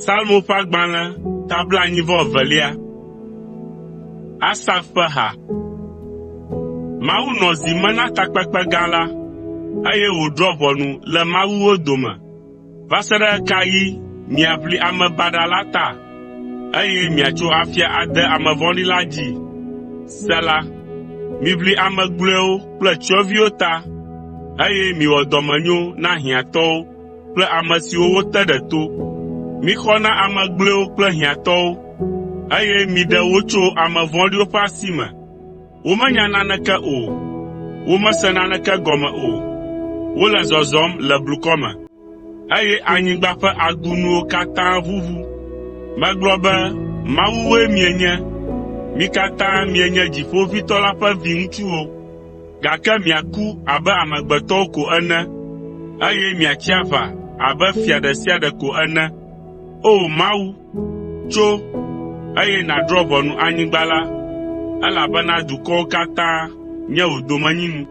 Psalmo ƒe agbalẽ ta blaenyi-vɔ-evelia. Asaf ƒe ha. Mawu nɔ zi me na takpekpe gã la, eye wòdrɔ̃ ʋɔnu le mawuwo dome. Va se ɖe ɣe ka ɣi miaʋli ame baɖa la ta, eye miatso afia ade ame vɔ̃ɖi la dzi? Sela Miʋli ame gblɔewo kple tsyɔ̃eviwo ta, eye miwɔ dɔmenyo na hiãtɔwo kple ame siwo wote ɖe to. Mixɔ na ame gblɔewo kple hiãtɔwo, eye miɖe wo tso ame vɔ̃ɖiwo ƒe asi me. Womenya naneke o, womese naneke gɔme o, wole zɔzɔm le blukɔ me, eye anyigba ƒe agunuwo katã ʋuʋu. Megblɔ be, “Mawuwoe mienye, mi katã mienye Dziƒoʋĩtɔ la ƒe viŋutsuwo, gake miaku abe amegbetɔwo ko ene, eye miatsi aʋa abe fia ɖe sia ɖe ko ene.” O! Mawu, tso, eye nàdrɔ̃ ʋɔnu anyigba la, elabena dukɔwo katã nye wò domenyinu.